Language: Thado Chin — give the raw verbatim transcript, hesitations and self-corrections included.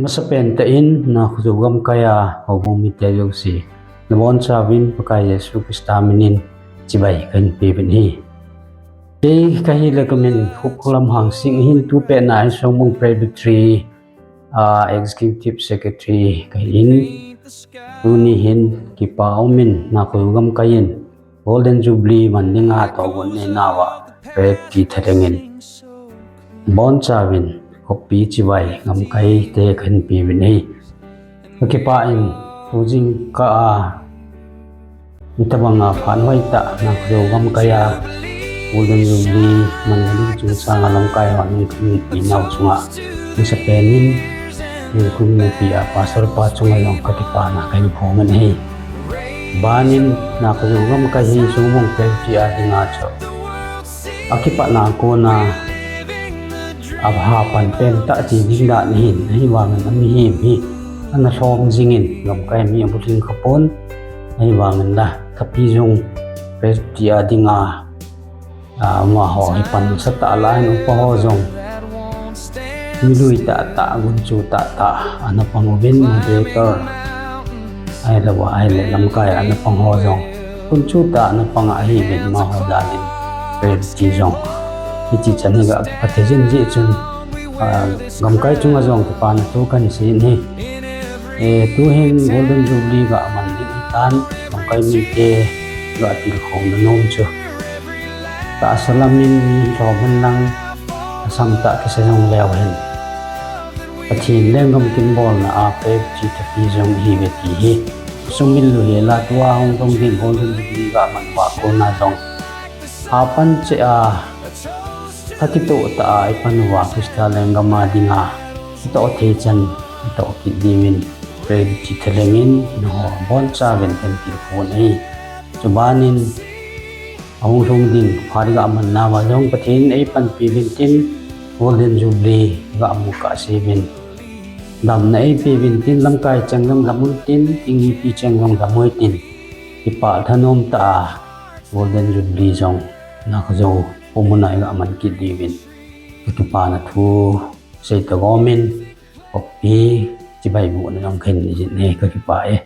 Masapen tah in, Nakhojou gamkai a houbung mite jouse, nabonchauvin Pakai Jesu Christa minin chibai kahin peuvin ahi. Kei kahile kamin Khupkholam Hangsing ahin, tupet na hi Songbung Presbytery a Executive Secretary kahin, tuni hin kipa umin Nakhojou gamkai in Golden Jubilee man dinga tohgon neinauva Presbytery thalheng in bonchauvin khopi chibai gamkaite kahin peuvin ahi. Kakipah in, tujingkah a hitobanga phat hoitah Nakhojou gamkai a Golden Jubilee manna ding chungchanga lamkai hon hung kahin pinau chunga masapen in, Ningkum Mipi a Pastor pa chunga jong kakipana kahin phongin ahi. Banin Nakhojou gamkai hi Songbung Presbytery a dinga chu akipatna kona ahapan pentah ti ding dan ahin, ahivangin amihem hi ana lhom jingin, gamkai mi abulhing khapon, ahivangin la Thapijung Presbytery a dinga, a, amaho hi pan nasatah lah in upa ho jong milui tahtah, gunchu tahtah ana pang uvin, moderator ahilouva ahile lamkai ana pang ho jong gunchu tah ana pang ahiuvin, amaho dalin Presbytery jong hitichan hi ga kipat thei jin jeh chun, a, gamkai chunga jong kipana thu kahin seiyin ahi. E, tuhin Golden Jubilee ga man ding ahitan, gamkai mite ga tilkhouna nom chu tahsa lamin mi lhom hen lang, asam tah kisa jong leu hen, Pathen lenggam kinbolna a Presbytery Thapijung ihiuve ti hi sumil louhela, tua hung lhung ding Golden Jubilee ga man uva kona jong hapan cheh a, akitoh tah a ipan uva Christa lenggam a dinga itoh thei chan itoh kit diuvin Presbytery thalheng in nangho abonchauvin kahin tilkhou ahi. Chubanin ahung lhung ding phat ga man nauva jong Pathen in eipanpi uvin tin, Golden Jubilee ga mu kahse uvin, damna eipe uvin tin, lamkai cheng jong dam un tin, Kuki mipi cheng jong dam uvin tin, kipah thanom tah a Golden Jubilee jong Nakhojou khomun a iga man kit diuvin kakipana thu seita gomin, khopi chibai bohna jong kahin nei jin ahi, kakipah e.